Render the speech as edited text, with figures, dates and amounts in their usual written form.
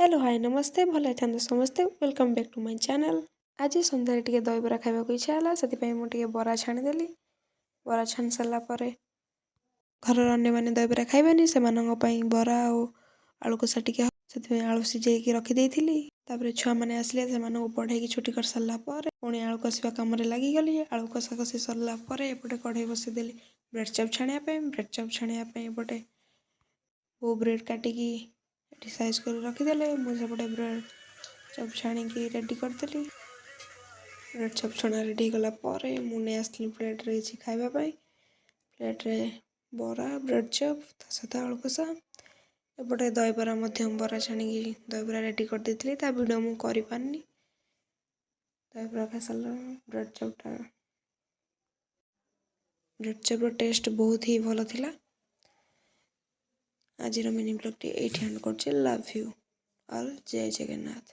Hello, high, ନମସ୍ତେ। ଭଲ ହେଇଥାନ୍ତୁ ସମସ୍ତେ। Welcome back to my channel. ଆଜି ସନ୍ଧ୍ୟାରେ ଟିକେ ଦହିବରା ଖାଇବାକୁ ଇଚ୍ଛା ହେଲା, ସେଥିପାଇଁ ମୁଁ ଟିକେ ବରା ଛାଣିଦେଲି। ବରା ଛାଣି ସାରିଲା ପରେ ଘରର ଅନ୍ୟମାନେ ଦହିବରା ଖାଇବେନି, ସେମାନଙ୍କ ପାଇଁ ବରା ଆଉ ଆଳୁ କଷା ଟିକେ, ସେଥିପାଇଁ ଆଳୁ ସିଝେଇକି ରଖିଦେଇଥିଲି। ତାପରେ ଛୁଆମାନେ ଆସିଲେ, ସେମାନଙ୍କୁ ପଢ଼େଇକି ଛୁଟି କରିସାରିଲା ପରେ ପୁଣି ଆଳୁ କଷିବା କାମରେ ଲାଗିଗଲି। ଆଳୁ କଷା କଷି ସରିଲା ପରେ ଏପଟେ କଢ଼େଇ ବସେଇଦେଲି ବ୍ରେଡ଼୍ ଚପ୍ ଛାଣିବା ପାଇଁ। ବ୍ରେଡ଼୍ ଚପ୍ ଛାଣିବା ପାଇଁ ଏପଟେ ବୋଉ ବ୍ରେଡ଼୍ କାଟିକି ଏଠି ସାଇଜ୍ କରି ରଖିଦେଲେ। ମୁଁ ସେପଟେ ବ୍ରେଡ଼୍ ଚପ୍ ଛାଣିକି ରେଡ଼ି କରିଦେଲି। ବ୍ରେଡ଼୍ ଚପ୍ ଛଣା ରେଡ଼ି ହେଇଗଲା ପରେ ମୁଁ ନେଇ ଆସିଥିଲି ପ୍ଲେଟ୍ରେ କିଛି ଖାଇବା ପାଇଁ। ପ୍ଲେଟ୍ରେ ବରା, ବ୍ରେଡ଼୍ ଚପ୍, ତା ସହିତ ଆଳୁ କଷା। ଏପଟେ ଦହିବରା ମଧ୍ୟ ବରା ଛାଣିକି ଦହିବରା ରେଡ଼ି କରିଦେଇଥିଲି, ତା ଭିଡ଼ିଓ ମୁଁ କରିପାରିନି। ଦହିବରା ଖାଇସାରିଲା, ବ୍ରେଡ଼୍ ଚପ୍ଟା, ବ୍ରେଡ଼୍ ଚପ୍ର ଟେଷ୍ଟ ବହୁତ ହି ଭଲ ଥିଲା। ଆଜିର ମିନି ବ୍ଲଗ୍ଟି ଏଇଠି ଏଣ୍ଡ କରୁଛି। Love you all. Jay Jagannath.